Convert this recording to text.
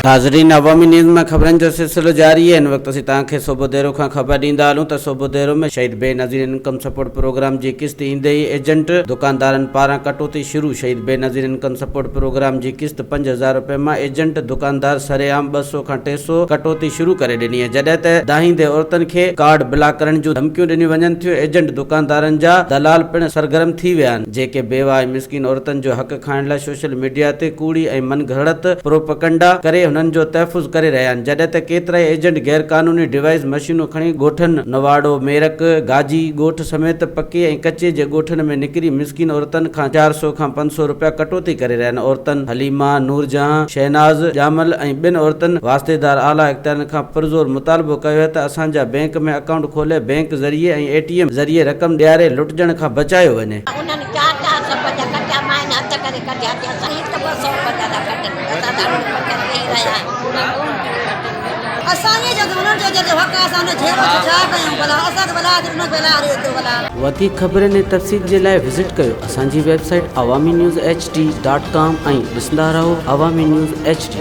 ناظرين عوامي نيوز مان خبرن جو سلسلو جاري آهي هن وقت اسين توهان کي صوبوديرو کان خبر ڏيندا هلون ته صوبوديرو ۾ شهيد بينظير انڪم سپورٽ پروگرام جي قسط ايندي ئي ايجنٽ دڪاندارن پاران ڪٽوتي شروع شهيد بينظير انڪم سپورٽ پروگرام جي قسط 5000 روپين مان ايجنٽ دڪاندار سرعام 200 کان 300 ڪٽوتي شروع ڪري ڏني آهي جڏهن ته دانهيندي عورتن کي ڪارڊ بلاڪ ڪرڻ جون ڌمڪيون ڏنيون وڃن ٿيون ايجنٽ دڪاندارن جا دلال پڻ سرگرم ٿي ويا آهن جيڪي بيواهه ۽ مسڪين عورتن جو حق کائڻ لاء سوشل ميڊيا تي ڪوڙي ۽ من گهڙت پروپئگنڊا ڪري هنن جو تحفظ ڪري رهيا آهن جڏهن ته ڪيترائي ايجنٽ غير قانوني ڊوائيس مشينون کڻي ڳوٺن نواڙو، ميرڪ، گاجي ڳوٺ سميت پڪي ۽ ڪچي جي ڳوٺن ۾ نڪري مسڪين عورتن کان 400 کان 500 روپيا ڪٽوتي ڪري رهيا آهن عورتن حليما، نورجهان، شهناز، ڄامل ۽ ٻين عورتن واسطيدار اعليٰ اختيارين کان پرزور مطالبو ڪيو آهي ته اسان جا بئنڪ ۾ اڪائونٽ کولي بئنڪ ذريعي ۽ اي ٽي ايم ذريعي رقم ڏياري لٽجڻ کان بچايو وڃي. انهن چار چار سو پنجا ڪٽيا ماين هٿ ڪري ڪڍيا چي اسان هڪ ٻه سو پنجا ٿا ڪٽن اسان ته اڙي پٽ ويهي رهيا آهيون. اسان ائين چيو ته انهن جو جيڪو حق آهي اسان ان جهيڙو ڇو ڇا ڪيون ڀلا اسان کي ڀلا ڏي انهن کي ڀلا ڏي ايترو ڀلا. وڌيڪ خبرن ۽ تفصيل جي لاء وزٽ ڪيو اسان جي website Awami news H D dot com ۽ ڏسندا رهو عوامي نيوز ايڇ ڊي.